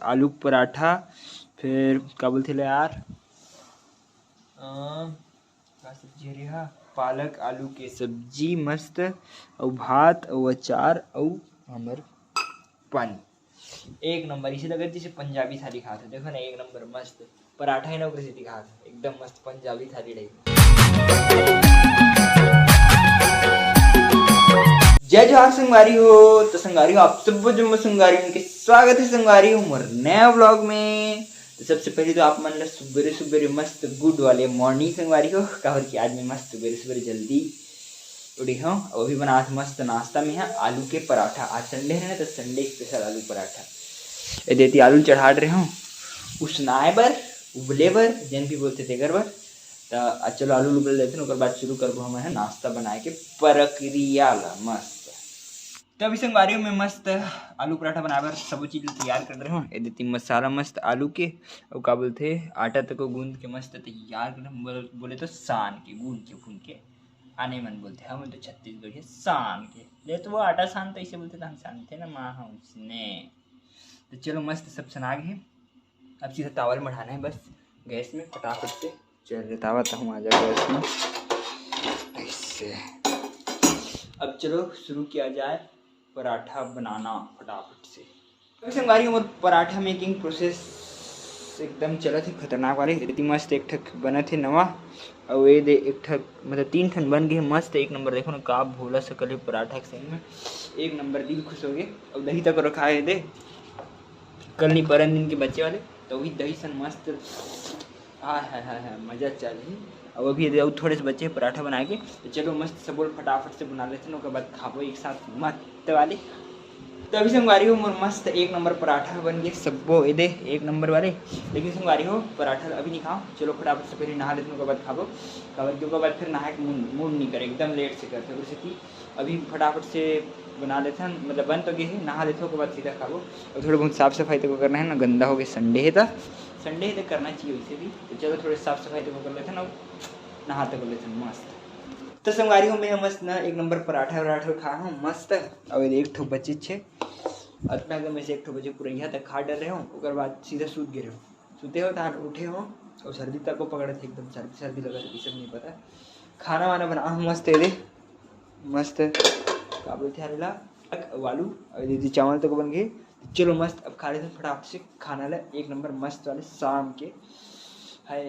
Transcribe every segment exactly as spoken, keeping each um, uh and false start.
आलू के पराठा, फिर का बोलथे ले यार, अ, का सब्जी हरे हा, पालक आलू के सब्जी मस्त, अउ भात अउ अचार अउ हमर पानी। एक नंबर, इसे लगत जैसे पंजाबी थाली खात हे। देखो ना, एक नंबर मस्त पराठा है ना, ओकरे से दिखात हे, एकदम मस्त पंजाबी थाली टाइप। जय जोहार संगवारी हो। तो संगवारी हो, आप सब जम्मो संगवारी मन के स्वागत है संगवारी हो मोर नया व्लॉग में। तो सबसे पहले तो आप मन ला सुबेरे सुबेरे मस्त गुड वाले मॉर्निंग संगवारी हो, काबर कि आज मैं मस्त सुबेरे सुबेरे जल्दी उठी हूँ। अब अभी बनात मस्त नाश्ता में है आलू के पराठा। आज संडे है ना, तो संडे स्पेशल आलू पराठा। ये देती आलू चढ़ा रहे हूँ उसनाए बर, उबले बर, जेन भी बोलते तेकर बर। तो आज चलो आलू उबल लेते हैं, ओकर बाद शुरू करबो हम है नाश्ता बनाए के प्रक्रिया ला मस्त। तो अभी संगवारी हो, मैं मस्त आलू पराठा बनाए बर सबो चीज तैयार कर रहे हूँ। ये देती मसाला मस्त आलू के, अउ का बोलथे, आटा तको गूंद के मस्त तैयार कर रहे हूँ। बोले, बोले तो सान के, गूंद के, भून के। आने मन बोलथे, हम तो छत्तीसगढ़िया सान के। ले तो वो आटा सान तो ऐसे बोलथे, तो हम सानथे ना माँ, हम उसने। तो चलो मस्त सब सना गे। अब सीधा तावा ल मढ़ाना है बस गैस में फटाफट से। चल रे तावा, तहूँ आ जा गैस में। ऐसे। अब चलो शुरू किया जाए पराठा बनाना फटाफट से। तो संगवारी हो, मोर पराठा मेकिंग प्रोसेस एकदम चलत हे खतरनाक वाले। इतनी मस्त एक ठक बनत हे नवा, अउ ये दे एक ठक, मतलब तीन ठन बन गए हे मस्त एक नंबर। देखो ना का भोला सकल हे पराठा के सही में, एक नंबर, दिल खुश हो गए। अउ दही तक रखा है दे, कल नहीं परन दिन के बच्चे वाले, तो वही दही सन मस्त। हाय हाय हाय हाय, मजा चल ही। अब अभी दे अउ थोड़े से बच्चे पराठा बना के, तो चलो मस्त सबो ल फटाफट से बना लेते हैं, ओकर बाद खाबो एक साथ मस्त वाली। तो अभी संगवारी हो, मोर मस्त एक नंबर पराठा बन गए सब्बो, ये दे एक नंबर वाले। लेकिन संगवारी हो, पराठा अभी नहीं खाओ, चलो फटाफट से पहले नहा लेते हैं, ओकर बाद खाबो। काबर कि ओकर बाद फिर नहाए के मूड, मूड नहीं करे, एकदम लेट से करते, ओकर सेती अभी फटाफट से बना लेथन, मतलब बन तो गे हे, नहा लेथन, ओकर बाद सीधा खाबो। और थोड़ा बहुत साफ सफाई तो करना है ना, गंदा हो गया, संडे है तो, संडे है तो करना चाहिए वैसे भी। तो चलो थोड़े साफ सफाई तो कर लेथन और नहा तो कर लेथन मस्त। तो संगवारी हो, मैं मस्त ना एक नंबर पराठा वराठा खा हूँ मस्त। और एक ठो बचे छे, अतना के में से एक ठो बचे पूरा यहाँ तक खा डर रहे हूँ, ओकर बाद सीधा सूत गए रहे हूँ। सुते हो तहान उठे हो और सर्दी तक को पकड़त हे, एकदम सर्दी सर्दी लगत हे, सब नहीं पता। खाना वाना बना हूँ मस्त, ये दे मस्त, का बोलते हैं ला, अक-, आलू और दीदी चावल तक बन गए। चलो मस्त, अब खा लेते हैं फटाफट से खाना ला, एक नंबर मस्त वाले शाम के। हाय,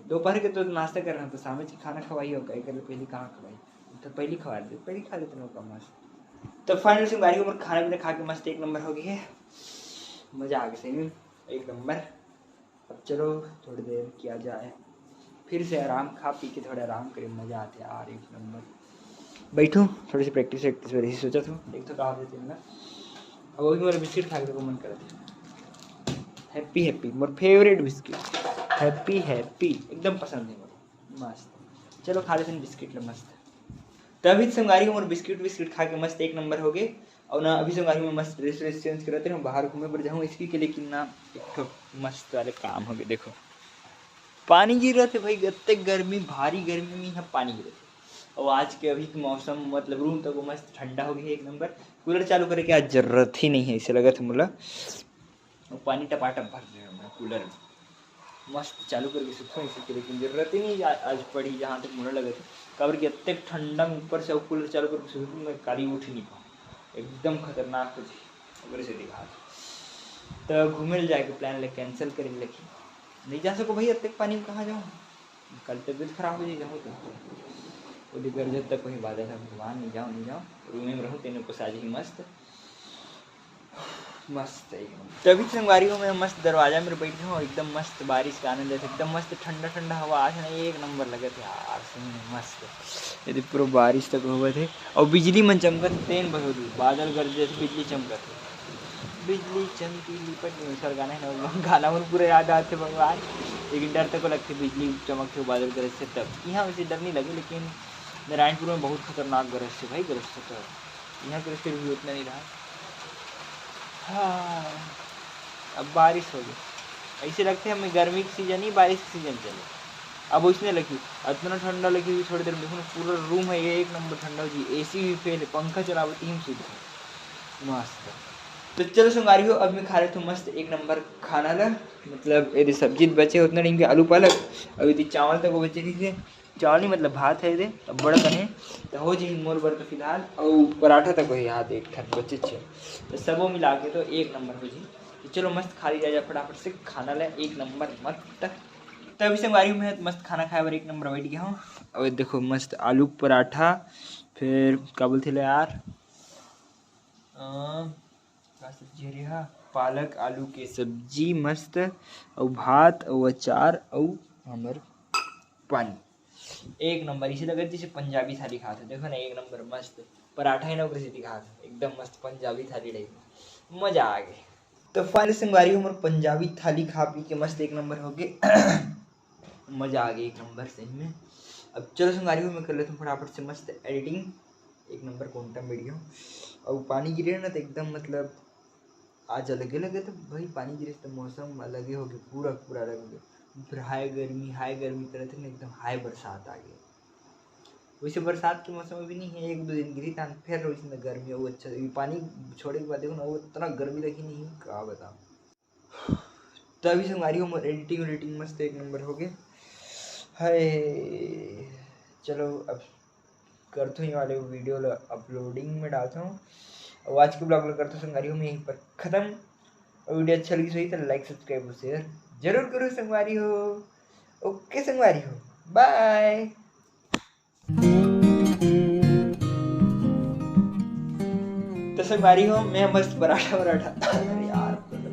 दोपहर के तो नाश्ता कर रहे हैं, तो शाम के खाना खवाई होगा, एक पहले कहाँ खवाई, तो पहले खवा लेते, पहले खा लेते हैं लोग का मस्त। तो फाइनल संगवारी हो, मोर खाना पीना खा के मस्त एक नंबर हो गई है, मजा आ गया सही में, एक नंबर। अब चलो थोड़ी देर किया जाए, फिर से आराम, खा पी के थोड़ा आराम करें, मजा आते यार, एक नंबर। बैठो, थोड़ी सी प्रैक्टिस वैक्टिस वैसे ही सोचा था, एक तो कहा देते हैं ना। अब वो भी मेरा बिस्किट खा के तो मन करत है, हैप्पी हैप्पी, मोर फेवरेट बिस्किट, हैप्पी हैप्पी, एकदम पसंद है मोर, मस्त। चलो खा लेते हैं बिस्किट ला मस्त। तभी संगवारी हो, मोर बिस्किट विस्किट खा के मस्त एक नंबर हो गए। और ना अभी संगवारी में मस्त ड्रेस व्रेस चेंज करते रहे, बाहर घूमे पर जाऊँ इसकी के, लेकिन ना एक ठो मस्त वाले काम हो गए। देखो पानी गिर रहे थे भाई, इतने गर्मी, भारी गर्मी में यहाँ पानी गिर रहे थे। और आज के अभी के मौसम, मतलब रूम तक वो मस्त ठंडा हो गया है एक नंबर। कूलर चालू करे के आज जरूरत ही नहीं है, ऐसे लगा था मुला। वो पानी टपाटप भर दे रहा है कूलर में, मस्त चालू करके सुखो नहीं सकते, लेकिन जरूरत ही नहीं आ-, आज पड़ी जहाँ तक मुला लगे थे। काबर कि इतने ठंडा में ऊपर से वो कूलर चालू करके सुखो, मैं काली उठ ही नहीं पाऊँ, एकदम खतरनाक हो जाए। ओकरे से दिखा तो घूमे ले जाए के प्लान ले कैंसिल करे लेकिन नहीं जा सको भाई, इतने पानी में कहाँ जाऊँ, कल तबियत खराब हो जाए जाऊँ तो। वो गरजत तक वही बादल है, भगवान नहीं जाओ, नहीं जाओ, रूमे में रहूँ, तेने को साझी मस्त। मस्त है। तभी संगवारी हो, मैं मस्त दरवाजा में बैठ हूँ, एकदम मस्त बारिश का आनंद लेते, एकदम मस्त ठंडा ठंडा हवा आज ना, एक नंबर लगत है यार, सही में मस्त। ये तो पूरा बारिश तक होवत है और बिजली मन चमकत है, तेन बस होती, बादल गरजे थे, बिजली चमकत है। बिजली चमकी लिपट में सर गाना है ना, गाना मन पूरा याद आते भगवान। लेकिन डर तक लगते बिजली चमकते बादल गरज से तब, यहाँ वैसे डर नहीं लगे, लेकिन नारायणपुर में बहुत खतरनाक गरज से भाई, गरज से तो यहाँ तो फिर भी उतना नहीं रहा। हाँ, अब बारिश हो गई, ऐसे लगते हमें गर्मी के सीजन ही बारिश के सीजन चले। अब उसने लगी, इतना ठंडा लगी हुई, थोड़ी देर में देखो ना, पूरा रूम है ये एक नंबर ठंडा हो जी, एसी भी फेल है, पंखा चलावती हम सीधे मस्त। तो चलो संगवारी हो, अब मैं खा लेथों मस्त एक नंबर खाना ला। मतलब एदे सब्जी बचे होत ना, आलू पालक, अउ एदे चावल तक बचे नहीं थे, चावल नहीं मतलब भात हे एदे, अब्बड़ कन हे, तो हो जी मोर बर तो फिलहाल, अउ पराठा तक वही हाथ एक ठन बचे छे, तो सबो मिला के तो एक नंबर हो जी। तो चलो मस्त खा लिया जाए फटाफट से खाना ला, एक नंबर मस्त। तभी संगवारी हो, मैं मस्त खाना खाए बर एक नंबर बैठ गया हूँ। अउ देखो मस्त आलू पराठा, फिर का बोलथे ले यार, अ, का सब्जी हरे हा? पालक आलू के सब्जी मस्त, अउ भात, अउ अचार, अउ हमर पानी। एक नंबर, इसे लगत जैसे पंजाबी थाली खात हे। देखो ना, एक नंबर मस्त पराठा है ना, ओकरे सेती खात हे, एकदम मस्त पंजाबी थाली टाइप, मजा आ गए। तो फाइनल संगवारी हो, मोर पंजाबी थाली खा पी के मस्त एक नंबर हो गए। मजा आ गया एक नंबर सही में। अब चलो संगवारी हो, मैं कर लेता हूँ फटाफट से मस्त एडिटिंग, एक नंबर कंटेंट वीडियो। और पानी गिरे ना तो एकदम मतलब आज अलगे लगे, तो भाई पानी गिरे तो मौसम अलगे हो गया, पूरा पूरा अलग हो गया। फिर हाय गर्मी, हाय गर्मी करत रहे ना, एकदम हाय बरसात आ गया। वैसे बरसात के मौसम अभी नहीं है, एक दो दिन गिरी तान फिर रोज में गर्मी हो। अच्छा, ये पानी छोड़े के बाद देखो ना, वो इतना गर्मी लगी नहीं, क्या बताऊँ। तभी संगवारी हो, मोर एडिटिंग वेडिटिंग मस्त एक नंबर हो गए। हाय, चलो अब करथों ये वाले वीडियो ला अपलोडिंग में डालता हूँ। और आज के ब्लॉग ला करथों संगवारी हो मैं यहीं पर खत्म। और वीडियो अच्छा लगी सही तो लाइक, सब्सक्राइब और शेयर जरूर करो संगवारी हो। ओके संगवारी हो, बाय। तो संगवारी हो, मैं मस्त पराठा वराठा, अरे यार, थोड़ा